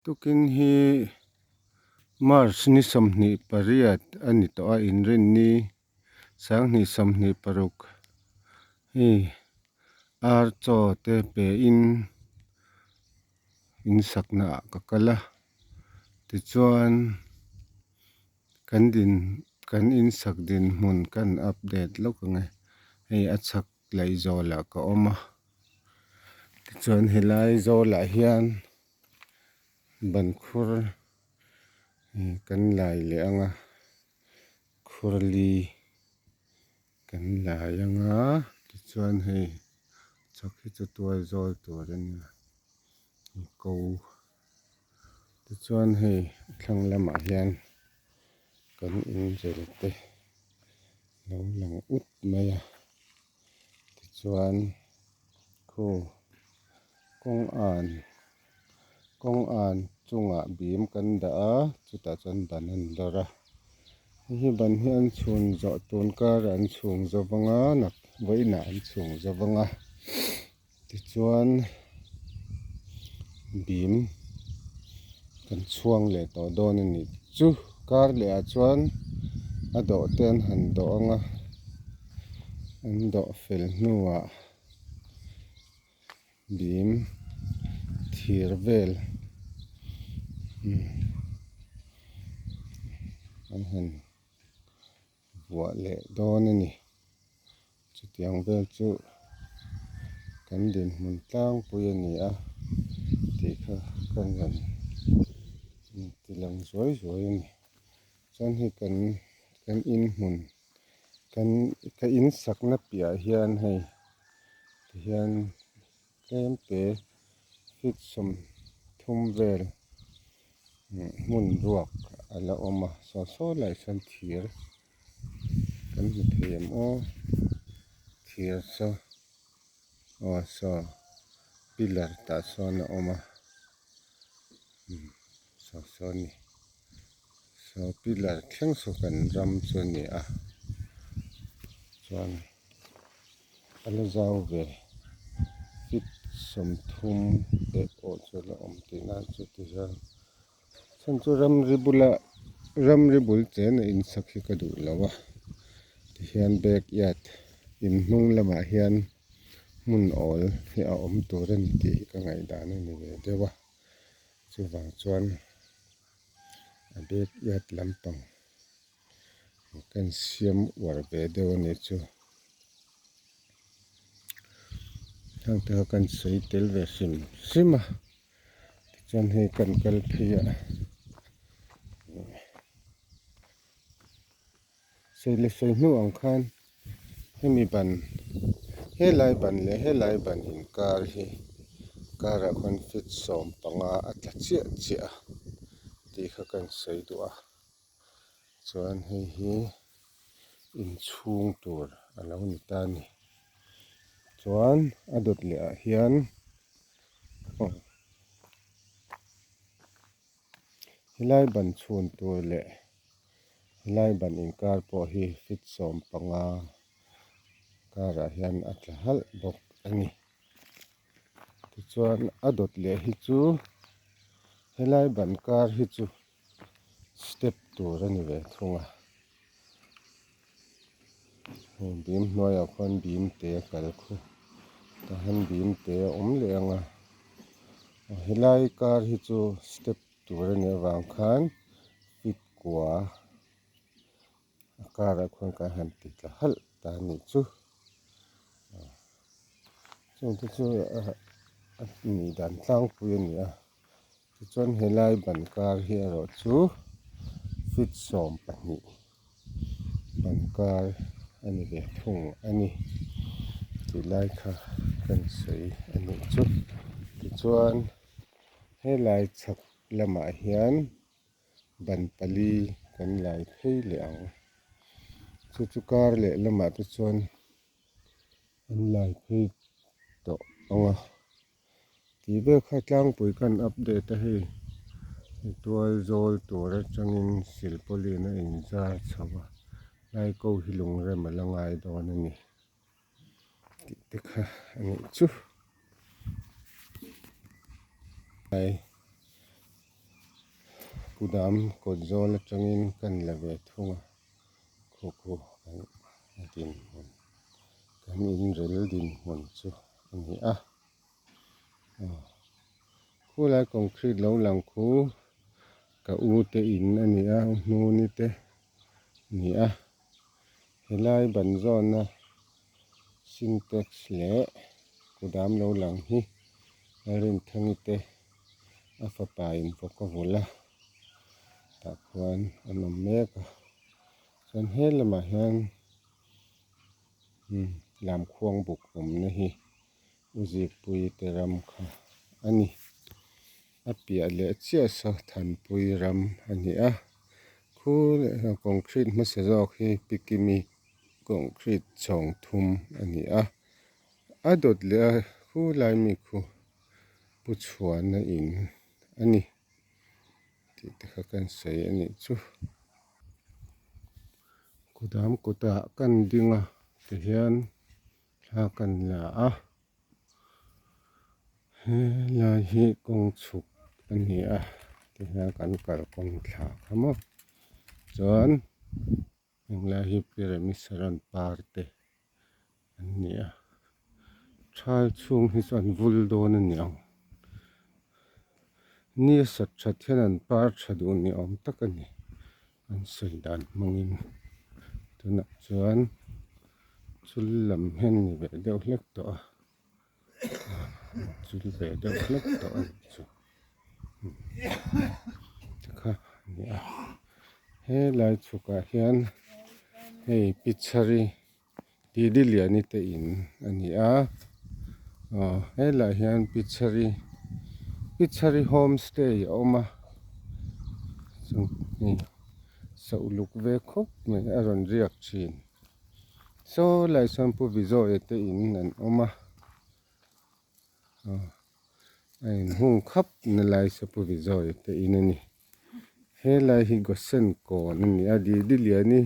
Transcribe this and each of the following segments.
Tukin hi March ni 28 a ni tawh a, inrinni 2026 hei ar chaw te pe in in sakna ah ka kal a, tichuan kan din kan insak dinhmun kan update lawk ang e, hei a chhak Laihzawlah ka awm a, tichuan helai zawlah hian ban khur kan lai leh ang a, khur li kan lai ang a, tichuan hei chhak hi chu tual zawl tur a ni a, ko tichuan hei a thlang lamah hian kan inrel te lo lang ut mai a tichuan khu kawng an kawng an chungah bim kan dah a chutah chuan ban an lawr a hei hi ban hi an chhun zawh tun karah an chhung zo vang a nak vawiinah an chhung zo vang a tichuan bim kan chhuang leh tawh dawn a nih chu kar leh ah chuan a dawh te an han dawh ang a an dawh fel hnuah bim thir vel an han vuah leh dawn a ni. Chutiang vel chu kan dinhmun tlangpui a ni a tih kha kan rawn inti lang zuai zuai a ni. Chuan hei kan kan inhmun kan ka insakna piahah hian hei tihian tlem te feet 30 vel hmun ruak a la awm a saw saw laiah sawn thir kan hmu thei em aw thir saw aw saw pillar tah sawn a awm a saw saw a ni saw pillar thleng saw kan ram chu a ni a chuan. A la zau ve feet 30 eh pawh chu a la awm tih nan chu ti hian chhan chu ramri bula ramri bul chen a insak hi ka duh lo a tihian backyard in hnung lamah hian hmun awl hi a awm tur a ni tih hi ka ngaihdan a ni ve deuh a chuvang chuan a backyard lampang. Kan siam uar ve deuh a nih chu. Heng te kha kan sawi tel ve hrim hrim a tichuan hei kan kal phei a sawi leh sawi hnu ang khan hemi ban helai ban leh helai ban inkar hi karah khuan feet 15 a tla chiah chiah a tih kha kan sawi duh a. Chuan hei hi inchhung tur a lo ni ta a ni. Chuan a dawt leh ah hian aw helai ban chhun tur leh helai ban inkar pawh hi feet 15 karah hian a tla halh bawk a ni. Tichuan a dawt leh hi chu helai ban kar hi chu. Step tur a ni ve thung a heng bim hnuaiah khuan bim te a kal khu tah hian bim te a awm leh ang a helai kar hi chu step tur a nih avang khan feet kua a karah khuan kan han ti tla halh ta a nih chu chung te chu a nih dan tlangpui a ni a. Tichuan helai ban kar hi erawh chu feet 12 ban kar a ni ve thung a ni tih lai kha kan sawi a nih chu. Tichuan helai chhak lamah hian ban pali kan lai phei leh ang. Chu chu kar leh lamah te chuan an lai phei tawh ang a. Tih vel kha tlangpui kan update a hei tual zawl tur atangin silpauline a inzar chho a lai ko hi lungrem a la ngai dawn a ni tih te kha a nih chu. Kudam kawt zawl atangin kan la ve thung a, khu khu kan dinhmun kan inrel dinhmun chu a ni a. Khulai concrete lo lang khu ka u te in a ni a, u hnuni te a ni a. Helai ban zawna sintex leh kudam lo lang hi Lalrinthangi te a fapa in vawk a vawlh a tah khuan an awm mek a chuan he lamah hian lamkhuang buk awmna hi u zikpui te ram kha a ni a piah leh chiah saw thanpui ram a ni a khu concrete hmasa zawk hi pikimi concrete chhawng thum a ni a a dawt leh a khu lai mi khu pu chhuana in a ni tih te kha kan sawi a nih chu kudam kutah kan ding a tihian thla kan la a helai hi kawng chhuk a ni a tihian kan kalkawng thla kha maw chuan henglai hi pyramid saron par te an ni a thal chhung hi chu an vul dawn a ni ang ni a sat that hian an par tha duh ni awm tak a ni an sawi dan hmangin tunah chuan chul lam hian a ni ve deuh hlek tawh a chul ve deuh hlek tawh a nih chu tikha a ni a helai chhukah hian hei pichari Didi Liani te in a ni a aw helaiah hian pichari pichari home stay a awm a hei sauh luk ve khawp mai a rawn riak thin saw lai sawn Pu Vijaya te in an awm a aw a inhung khap na lai saw Pu Vijaya te in a ni helai hi Gosen kawn a ni a Didi Liani.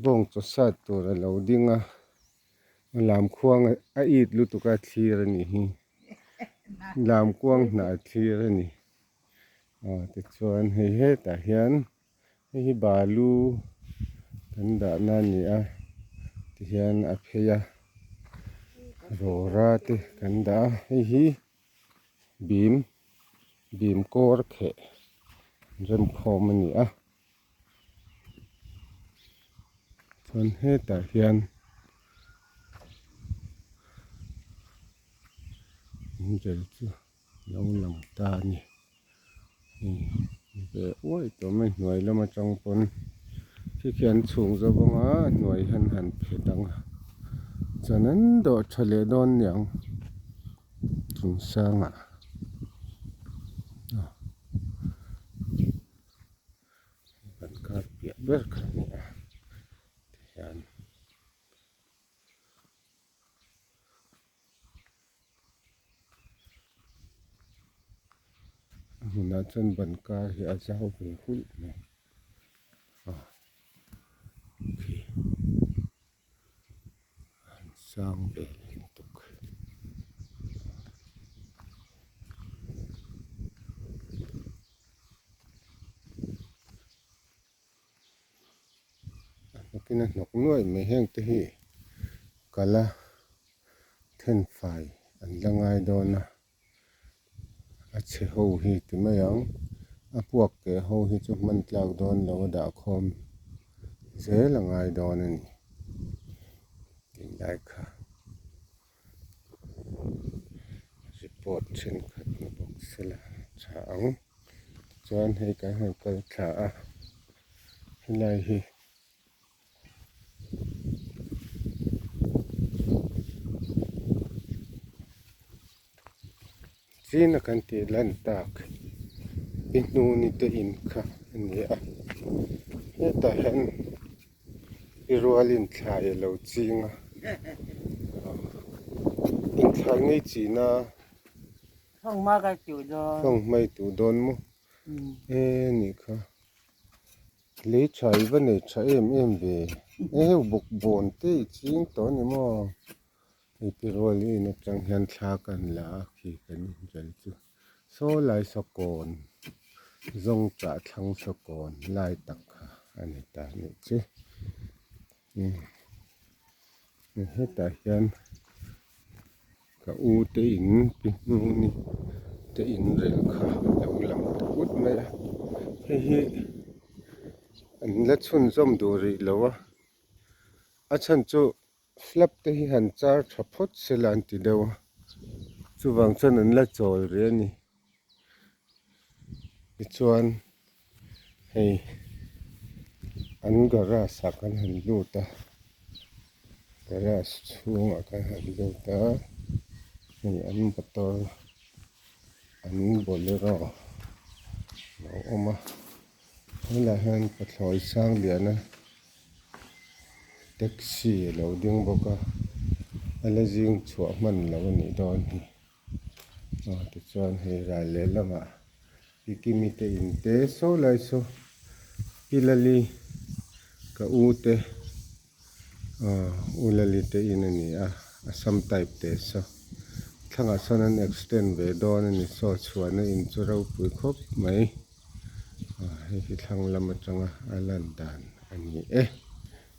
Bawng chaw sat tur a lo ding a lam khuang a it lutuk a thlir a nih hi lam kuang hnah a thlir a ni aw tichuan hei hetah hian hei hi balu kan dahna a ni a tihian a phei a rawra te kan dah a hei hi bim bim kawr kheh remkhawm a ni a. Chuan hetah hian angel chu lo lang ta a ni hei ve uaih tawh mai hnuai lam atang pawn khi khi an chhung zo vang a a hnuai hian han phet ang a chuan an dawh tha leh dawn niang chung sangah. Kan kar piah ber kha a ni a tihian a hmunah chuan ban kar hi a zau ve hulh mai a khi a han sang ve lutuk. A hnawkin a hnawk nuai mai heng te hi kala thenfai an la ngai dawn a a chhe ho hi ti mai ang a puak keh ho hi chu hman tlak dawn lo a dah khawm zel a ngai dawn a ni tih lai kha. Report thenkhat ni bawk sela tha ang chuan hei kan han kal thla a helai hi china kan tih lan tak i hnuni te in kha a ni a hetah hian. I rualin thlai a lo ching a, inthlai ngei china fanghmai tuh dawn maw e nih kha lei tha i va nei tha em em ve e heu bawk bawn te i ching tawh a ni maw hei pi rual in atang hian thla kan la a khi kan inrel chu saw lai saw kawn. Zawngṭah thlang saw kawn lai tak kha a ni ta a nih chu. Hetah hian ka u te in pi hnungni te in rel kha a lo lang ta ut mai a hei hi an la chhunzawm duh rih lo a a chhan chu slab te hi han char tha phawt sela an ti deuh a chuvang chuan an la chawl rih a ni tichuan hei an garage ah kan han lut a garage chhungah kan han lut a hei an motor an bolero a lo awm a helaiah hian pathlawi sang lian a taxi a lo ding bawk a a la zing chhuah hman loh a nih dawn hi. Aw tichuan hei ral leh lamah Pikimi te in te saw lai saw Pi Lali ka u te aw U Lali te in a ni a Assam type te saw thlangah sawn an extend ve dawn a ni saw chhuahna in chu ropui khawp mai aw hei hi thlang lam atanga a lan dan a ni e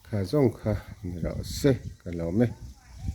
kha zawng kha ni rawh se ka lawm e.